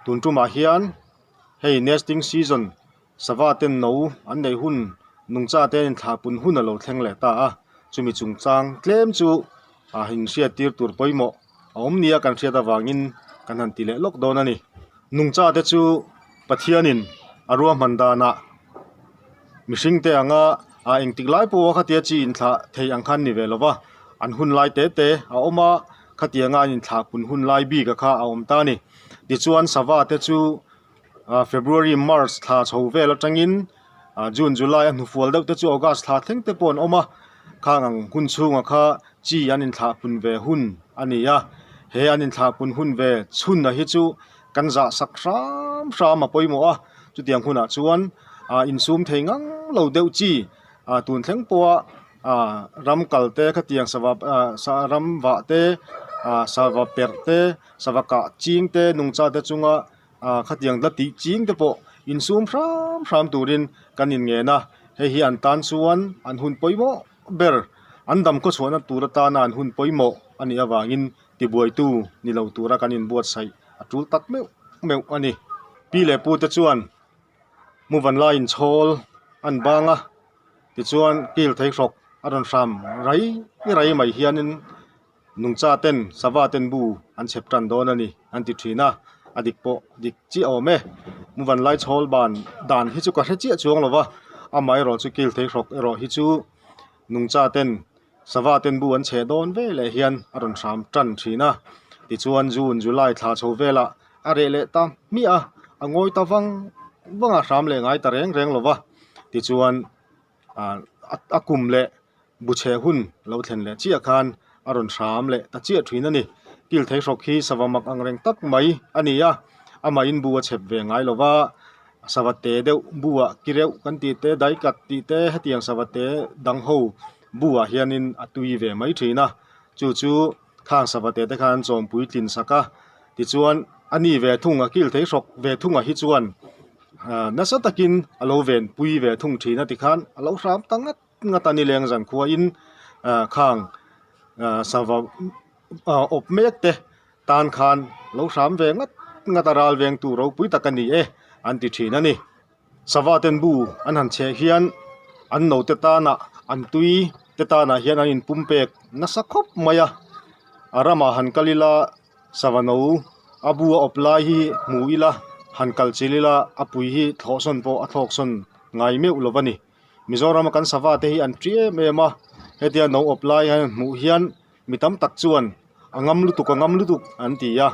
Tun tumah hian hei nesting season sava ten no an neih hun nungcha te an inthlah pun hun a lo thleng leh ta a, chumi chungchang tlem chu a inhriat tir tur pawimawh a awm nia kan hriat avangin kan han ti leh lawk dawn a ni. Nungcha te chu Pathianin a ruahman danah mihring te anga ah engtik lai pawha khatia chi inthlah thei ang khan ni ve lo va, an hun lai te te a awm a, khatianga an inthlah pun hun lai bik a kha a awm ta a ni. Tichuan sava te chu ah February, March thla chho vel atangin ah June, July a hnufual deuh te chu August thla thleng te pawh an awm a, khang ang hun chhungah kha chi an inthlah pun ve hun a ni a, he an inthlah pun hun ve chhun a hi chu Kan zah sak hram hram a pawimawh a, chutiang hunah chuan ah insum thei ngang lo deuh chi ah tun thleng pawha ah ram kal te khatiang sava ah sa ram vah te ah sava perh te sava kah ching te nungcha te chunga ah khatiang la tih ching te pawh insum hram hram turin kan inngen a, hei hi an tan chuan an hun pawimawh ber an dam khawchhuahna tur atana an hun pawimawh a nih avangin tibuaitu ni lo tura kan inbuatsaih a tul tak meuh meuh a ni. Pi leh pute chuan muvan laiin chhawl an bang a, tichuan kil thei hrawk a rawn hram rai rai mai hianin nungcha ten sava ten bu an chhep tan dawn a ni an ti thin a, a dik pawh dik chiah awm e. Muvan lai chhawl ban dan hi chu ka hre chiah chuang lo va, amaherawh chu kil thei hrawk erawh hi chu nungcha ten Sava ten bu an chhe dawn ve leh hian a rawn hram tan thin a, tichuan June, July thla chho velah a reh leh ta hmiah a, a ngawi ta vang vang a, hram leh ngai ta reng reng lo va, tichuan ah a kum leh bu chhe hun lo thlen leh chiah khan a rawn hram leh ta chiah thin a ni. Kil theihrok hi sava mak ang reng tak mai a ni a, amahin bu a chhep ve ngai lo va. Sava te deuh buah ki reuh kan tih te daikat tih te hetiang sava te dang ho buah hianin a tui ve mai thin a, chu chu khang sava te te khan an chawm puitlin sak a, tichuan a ni ve thung a kil thei hrawk ve thungah hi chuan ah nasa takin a lo ven pui ve thung thin a tikhan a lo hram ta ngat ngat a ni leng zan khuain ah khang ah sava ah awp mek te Tan khan lo hram ve ngat ngat a ral vengtu ropui tak a ni e an ti thin a ni. Sava ten bu an han chheh hian an note tanah an tui te tanah hian an inpum pek nasa khawp mai a. A ramah han kal ila sava no a bu a awp lai hi hmu ila han kal chilh ila a pui hi thlawhsawn pawh a thlawksawn ngai meuh lo va ni. Mizorama kan sava te hi an ṭi em em a, hetia no awp lai han hmuh hian mi tam tak chuan a ngam lutuk a ngam lutuk an ti a,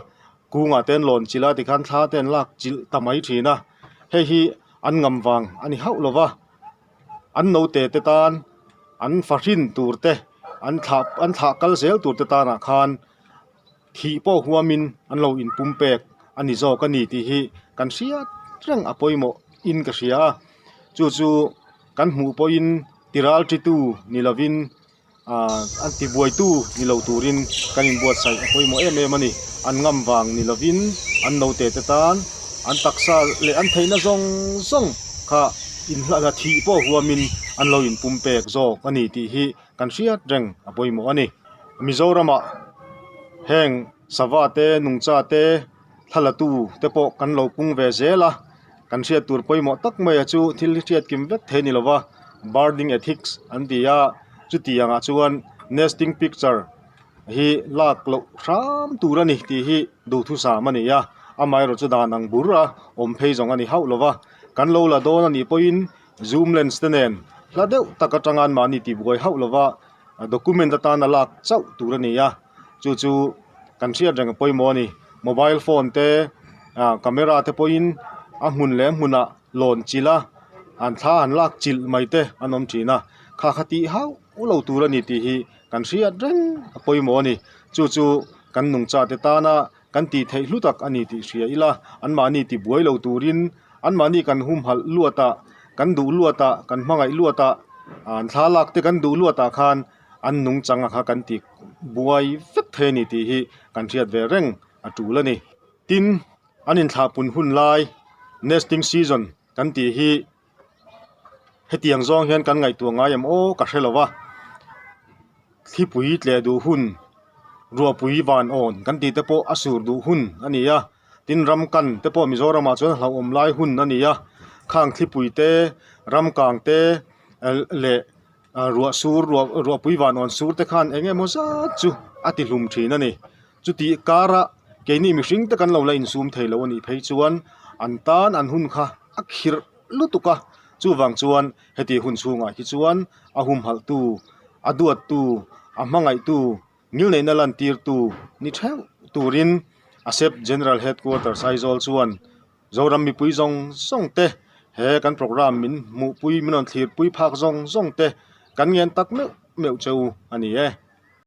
kungah te an lawn chilh a tikhan thla te an lak chilh ta mai thin a, hei hi an ngam vang a ni hauh lo va, an naute te tan an fahrin tur te an thlah an thlah kal zel tur te tanah khan thih pawh huamin an lo inpum pek a ni zawk a ni tih hi kan hriat reng a pawimawh in ka hria a, chu chu kan hmuh pawhin tiral titu ni lovin. Ahh an tibuaitu ni lo turin kan inbuatsaih a pawimawh em em a ni. An ngam vang ni lovin an naute te tan an taksa leh an theihna zawng zawng kha inhla thih pawh huamin an lo inpum pek zawk a ni tih hi kan hriat reng a pawimawh a ni. Mizoramah heng sava te nungcha te thlalatu te pawh kan lo pung ve zel a, kan hriat tur pawimawh tak mai a chu thil hi hriat kim vek thei a ni lo va, birding ethics an ti a, chutiang ah chuan nesting picture hi lak loh hram tur a ni tih hi duhthusam a ni a, amaherawh chu dan ang bur a awm phei zawng a ni hauh lo va, kan lo la dawn a nih pawhin zoom lens te nen hla deuh tak atanga anmahni tihbuai hauh lo va document atana lak chauh tur a ni a. Chu chu kan hriat reng a pawimawh a ni. Mobile phone te ah camera te pawhin a hmun leh a hmunah lawn chilh a an thla an lak chilh mai te an awm thin a, kha kha tih hauh lo tur a ni tih hi kan hriat reng a pawimawh a ni. Chu chu kan nungcha te tana kan tih theih hlu tak a ni tih hria ila anmahni tibuai lo turin anmahni kan humhalh luat ah kan duh luat ah kan hmangaih luat ah an thla lak te kan duh luat ah khan an nungchang a kha kan ti buai vek thei a ni tih hi kan hriat ve reng a tul a ni. Tin, an inthlahpun hun lai, nesting season, kan tih hi hetiang zawng hian kan ngaihtuah ngai em aw ka hre lo va, thlipui tleh duh hun, ruahpui van awn kan tih te pawh a sur duh hun a ni a. Tin ram kan te pawh Mizoramah chuan hlauhawm lai hun a ni a, khang thlipui te, ram kang te leh ruah sur ruah ruahpui van awn sur te khan eng emaw zat chu a ti hlum thin a ni. Chutih karah keini mihring te kan lo la insum thei lo a nih phei chuan an tan an hun kha a khirh lutuk a, chuvang chuan heti hun chhungah hi chuan a humhalhtu, a duattu, a hmangaihtu, Ngilneihna lantirtu ni theuh turin ASEP General Headquarters Aizawl chuan Zoram mipui zawng zawng te he kan programme min hmuhpui min rawn thlirpui phak zawng zawng te kan ngen tak meuh meuh che u a ni e.